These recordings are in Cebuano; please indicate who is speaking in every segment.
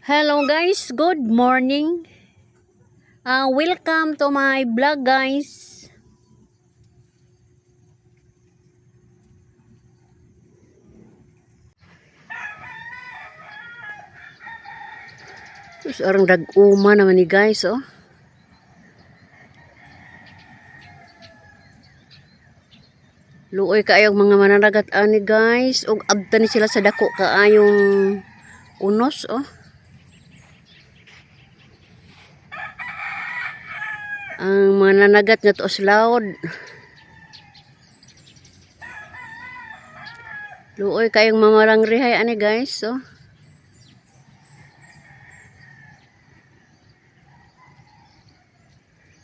Speaker 1: Hello guys, good morning. Welcome to my vlog, guys. Sus, arang dag-uma naman ni guys, oh. Luoy kaayong mga mananagat ani, guys. Ug abta ni sila sa dako kaayong unos, oh. Ang mga nanagat nga tuos loud. Luoy kayong mamarang rihay ani, guys, oh.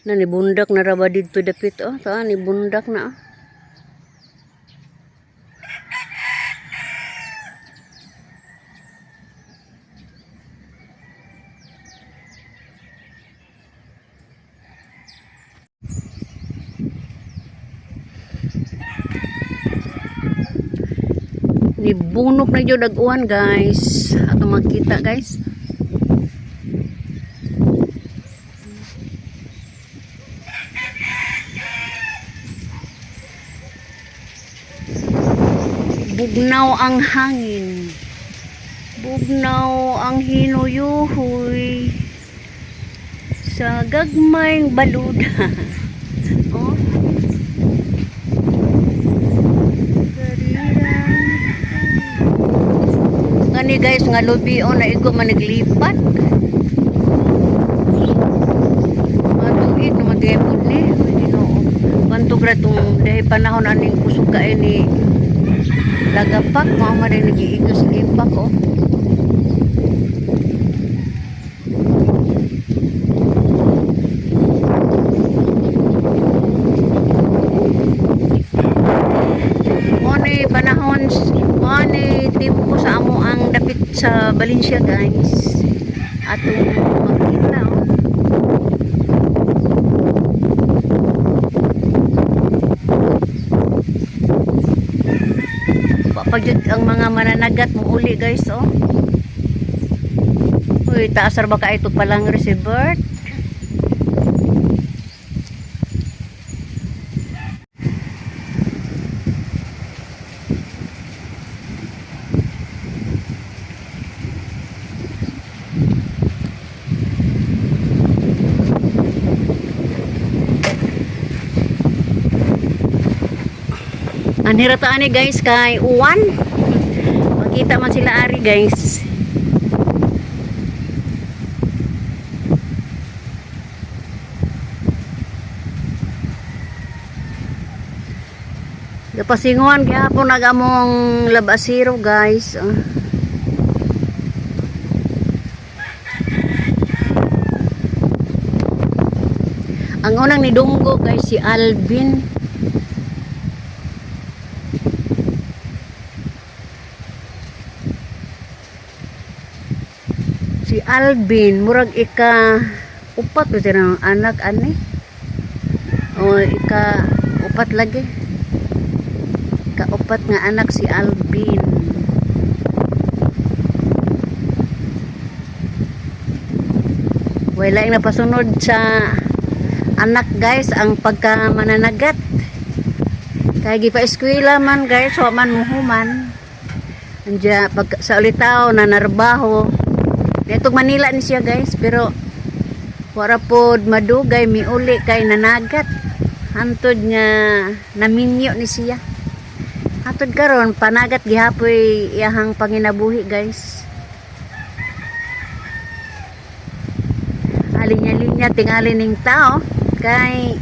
Speaker 1: Na nibundak na ra ba didto dapit, oh. Ta nibundak na, oh. Nibunok na jud ag uwan, guys. Ato makita, guys. Bugnaw ang hangin. Bugnaw ang hinuyuhoy sa gagmayng baluda. Oh. Kani guys nga lubi, oh, naigo man naglipat. Matuig naman di pod ni. Ginoo. Bantog ra tong dahil panahon aning kusog kaay ni lagapak, mao man din nagiigo sa lipak, oh. Mao ni panahon, mao ni tempo sa amo ang dapit sa Valencia, guys. Atong makita, oh. Wa pa jud ang mga mananagat mo uli, guys, oh. Uy, taas ra ba ka ito palang si Bert? Anhira ta ani, guys, kay uwan. Makita man sila ari, guys. Gapasinguan gihapon nag among labasiro, guys. Oh. Ang unang nidunggo guys si Alvin. Si Alvin, murag ika upat ba siya ng anak ani? O ika upat lagi. Kaupat nga anak si Alvin. Wala yung napasunod sa anak, guys, ang pagka mananagat. Kaya gipa eskwela man, guys, wa man muhuman. Andya pag sa ulitaw na narbaho. Dito Manila ni siya, guys, pero wala pod madugay miuli kay nanagat. Hantod nga naminyo ni siya. Hantod karon panagat gihapoy iyahang panginabuhi, guys. Alinya-linya tingali ning tao kay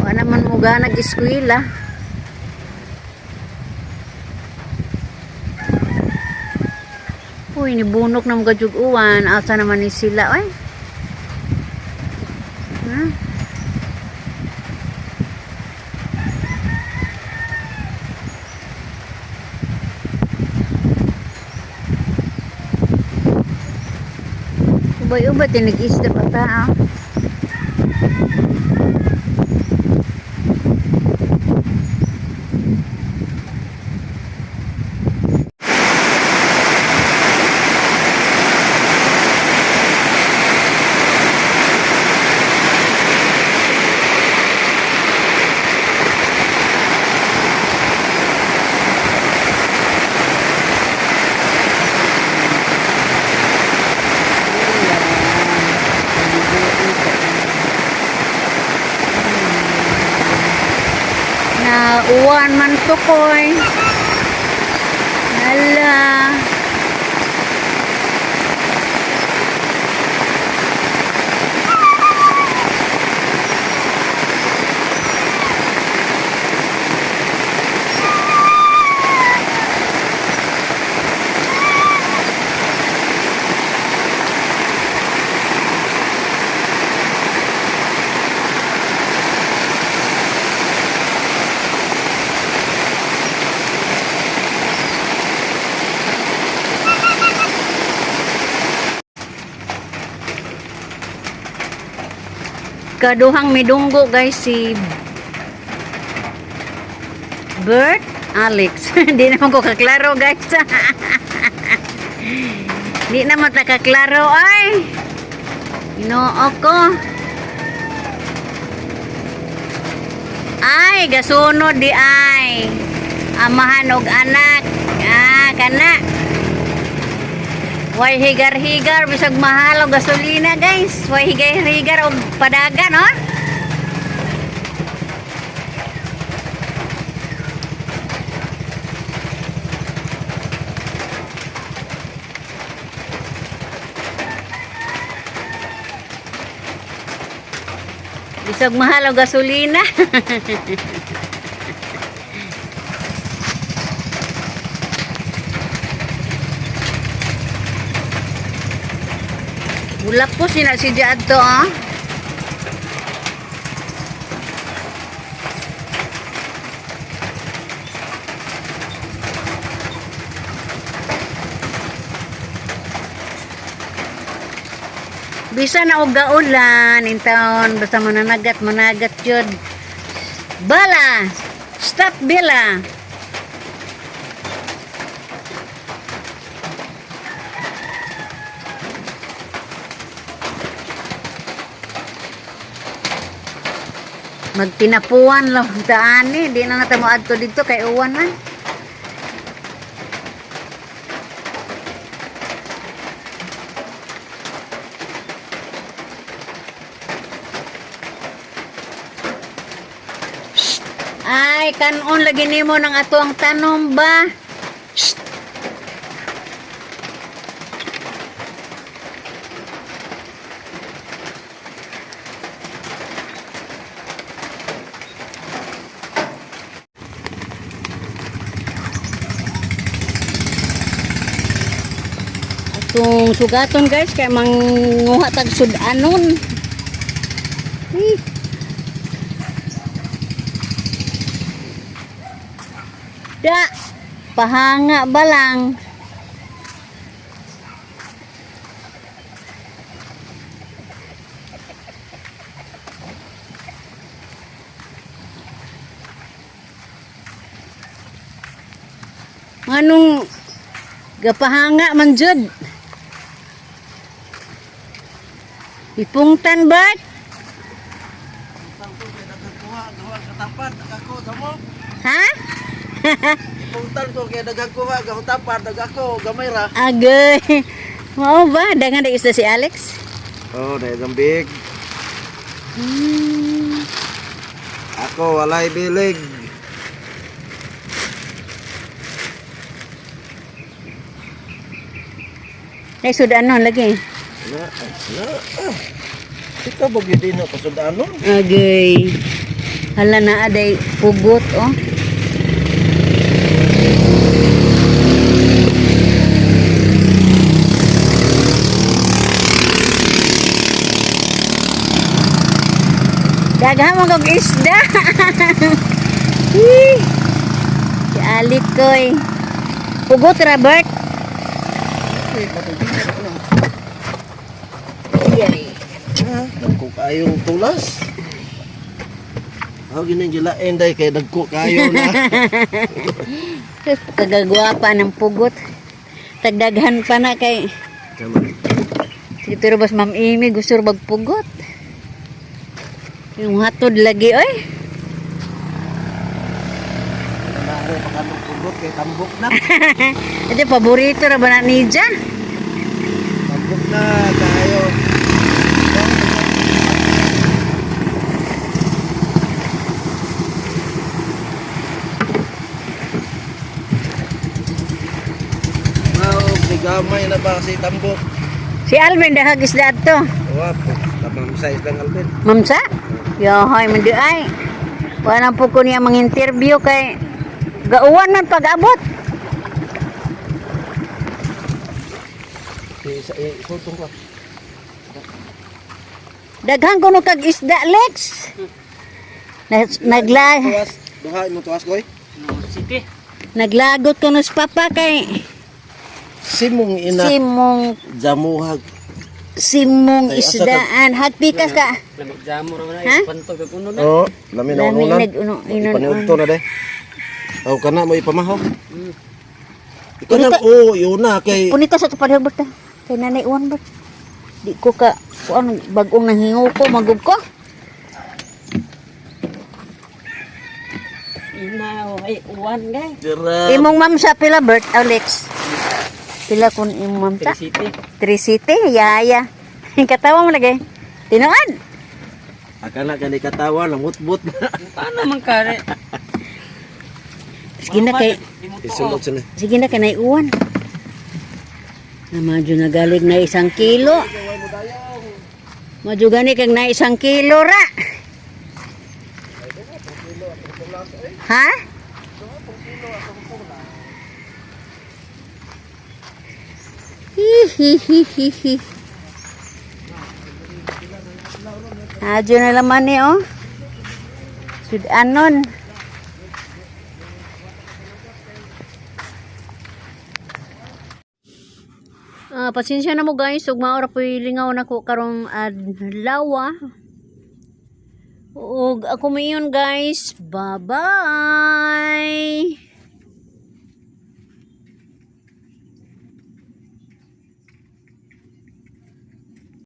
Speaker 1: wa naman mo ganag eskwela. Uy, nibunok na mga uwan. Asa naman ni sila, ay? Ha? Ubay-ubay, tinig-isda pa ta, ah. Uwan man tukoy. Hala. Kaduhang midunggo, guys, si Bert Alex. Di naman ko kaklaro, guys. Di naman ta kaklaro ay. Ginoo ko. Ay, gasunod di ay. Amahan og anak. Ah, kana. Way higar-higar bisag mahal og gasolina, guys. Way higar-higar og padagan, oh. Bisag mahal og gasolina. Bulak po sina si Jaad to, ah. Bisa na og gaulan in town, basta mananagat, managat jud. Bala! Stop, Bella! Magtinapuan lang daan eh. Di na nata mo adto dito kay uwan man. Shh! Ay, kanon lagi nimo ng ato ang tanom ba? Shh! Atong sugaton, guys, kay manguha tag sudanon. Eh. Da, pahanga balang. Anong gapahanga man jud? Ipungtan ba? Ha?
Speaker 2: Ipungtan ko kay daghang kuha, gahutapan, dagako, gamay ra.
Speaker 1: Agay. Mao ba? Dangan na isa si Alex?
Speaker 2: Oh, dahil gambig. Ako walay bilig.
Speaker 1: Ay, sudanon lagi.
Speaker 2: Na, ay, na. Ah. Ikaw ba gyud na kasudanon?
Speaker 1: Agay. Hala na aday pugot oh. Daghan mo kog isda. Hee. Si Alik koy. Pugot Robert. Yay.
Speaker 2: Ha, dagko kayong tulas. Aw gini gilain day kay dagko kayo na.
Speaker 1: Kagagwapa ng pugot. Tagdaghan pa na kay
Speaker 2: Tama.
Speaker 1: Siguro bas Ma'am Amy gusto ra magpugot. Yung hatod lagi oy.
Speaker 2: Nare pakanong pugot kay tambok na.
Speaker 1: Ito paborito ra ba na ni Jan?
Speaker 2: Tambok na tayo. Gamay na ba si Tambo?
Speaker 1: Si Alvin dahag isda to.
Speaker 2: Wa po. Tamang size lang, Alvin.
Speaker 1: Mamsa? Yohoy, man di ay. Wala po ko niya mga interview kay gauwan man pag-abot.
Speaker 2: Si sa eh, sultong ko.
Speaker 1: Daghan kuno kag isda, Lex. Nagla
Speaker 2: Tuwas, duha imong tuwas goy.
Speaker 3: City.
Speaker 1: Naglagot kuno sa papa kay
Speaker 2: Simong ina
Speaker 1: simong
Speaker 2: jamuhag.
Speaker 1: Simong
Speaker 2: Ay, asa ka-
Speaker 1: isdaan. Hagpikas ka.
Speaker 3: Lamig jamo ra man
Speaker 1: Ha?
Speaker 3: ay pantog kag uno na.
Speaker 2: Oo, lami na
Speaker 1: Lami
Speaker 2: ununan.
Speaker 1: inon.
Speaker 2: Ipaniudto na de. Aw kana mo ipamahaw. Ikaw na, oh, yun na kay
Speaker 1: Punita sa tupadhag ba ta? Kay nanay uwan ba? Di ko ka kuan, bagong nahingo ko magug ko.
Speaker 3: Ina ay uwan gay.
Speaker 2: Dira.
Speaker 1: Imong mamsa pila, Bert Alex? Pila kun imong mamsa?
Speaker 3: City.
Speaker 1: Three City, yaya. Katawa mo lagi. Tinuod.
Speaker 2: Akala ka ni katawa lamutbot na.
Speaker 3: Paano man kare?
Speaker 1: Sige na kay
Speaker 2: Isulod sila.
Speaker 1: Sige na kay naiuwan. Na madyo nagalig na 1 kilo. Madyo gani kag na 1 kilo ra. Ha? Hihihihihi. Adyo na laman ni oh. Sudanon. Ah, pasensya na mo guys, ug mao ra po'y lingaw nako karong adlaw. Ug ako mayon guys. Bye-bye.